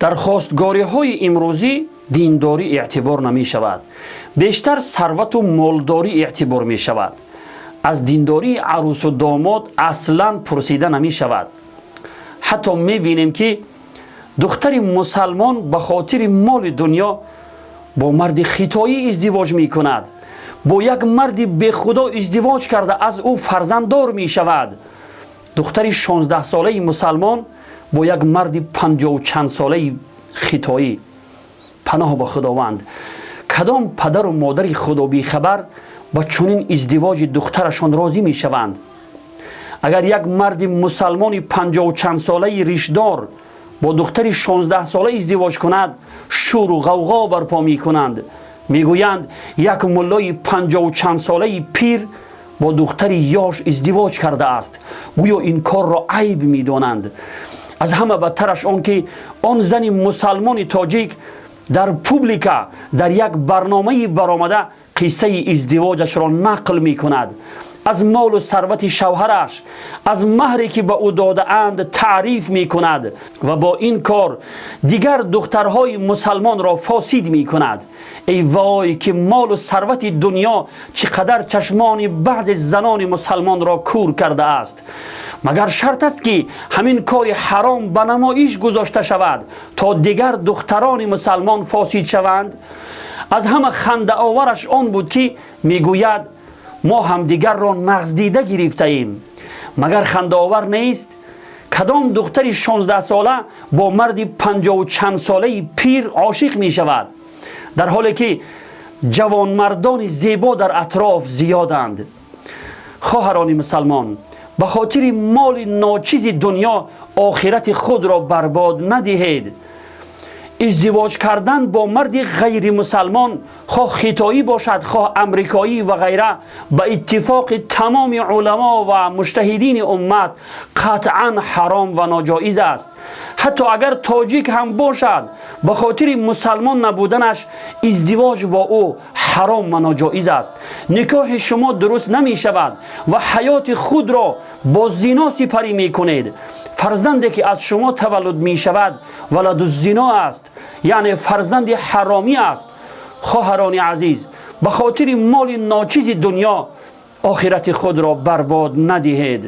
Дар хостгориҳои имрӯзӣ диндорӣ эътибор намешавад, бештар сарвату молдорӣ эътибор мешавад. Аз диндории арӯсу домод аслан пурсида намешавад. Ҳатто мебинем, ки духтари мусалмон ба хотири моли дунё бо марди хитоӣ издивоҷ мекунад, бо як марди бехудо издивоҷ карда, аз ӯ фарзанддор мешавад. Духтари 16-солаи мусалмон бо як марди панҷоҳу чандсолаи хитоӣ. Паноҳ ба Худованд! Кадом падару модари худобехабар ба чунин издивоҷи духтарашон розӣ мешаванд? Агар як марди мусалмони панҷоҳу чандсолаи ришдор бо духтари 16-сола издивоҷ кунад, шӯру ғавғо барпо мекунанд. Мегӯянд, як муллои панҷоҳу чандсолаи пир бо духтари ёш издивоҷ кардааст. Гӯё ин корро айб медонанд. Аз ҳама бадтараш он, ки он зани мусалмони тоҷик дар публика дар як барномаи баромада қиссаи издивоҷашро нақл мекунад, аз молу сарвати шавҳараш, аз маҳре, ки ба ӯ додаанд, таъриф мекунад ва бо ин кор дигар духтарҳои мусалмонро фосид мекунад. Эй вой, ки молу сарвати дунё чӣ қадар чашмони баъзе занони мусалмонро кур кардааст! Магар шарт аст, ки ҳамин кори ҳаром ба намоиш гузошта шавад, то дигар духтарони мусалмон фосид шаванд? Аз ҳама хандаовараш он буд, ки мегӯяд, мо ҳамдигарро нағздида гирифтаем. Магар хандаовар нест? Кадом духтари 16-сола бо марди панҷоҳу чандсолаи пир ошиқ мешавад, дар ҳоле ки ҷавонмардони зебо дар атроф зиёданд? Хоҳарони мусалмон, ба хотири моли ночизи дунё охирати худро барбод надиҳед. Издивоҷ кардан бо марди ғайримусалмон, хоҳ хитоӣ бошад, хоҳ амрикоӣ ва ғайра, ба иттифоқи тамоми уламо ва муҷтаҳидини уммат қатъан ҳаром ва ноҷоиз аст. Ҳатто агар тоҷик ҳам бошад, ба хотири мусалмон набуданаш издивоҷ бо ӯ ҳаром ва ноҷоиз аст. Никоҳи шумо дуруст намешавад ва ҳаёти худро бо зино сипарӣ мекунед. Фарзанде, ки аз шумо таваллуд мешавад, валадуззино аст, яъне фарзанди ҳаромӣ аст. Хоҳарони азиз, ба хотири моли ночизи дунё охирати худро барбод надиҳед.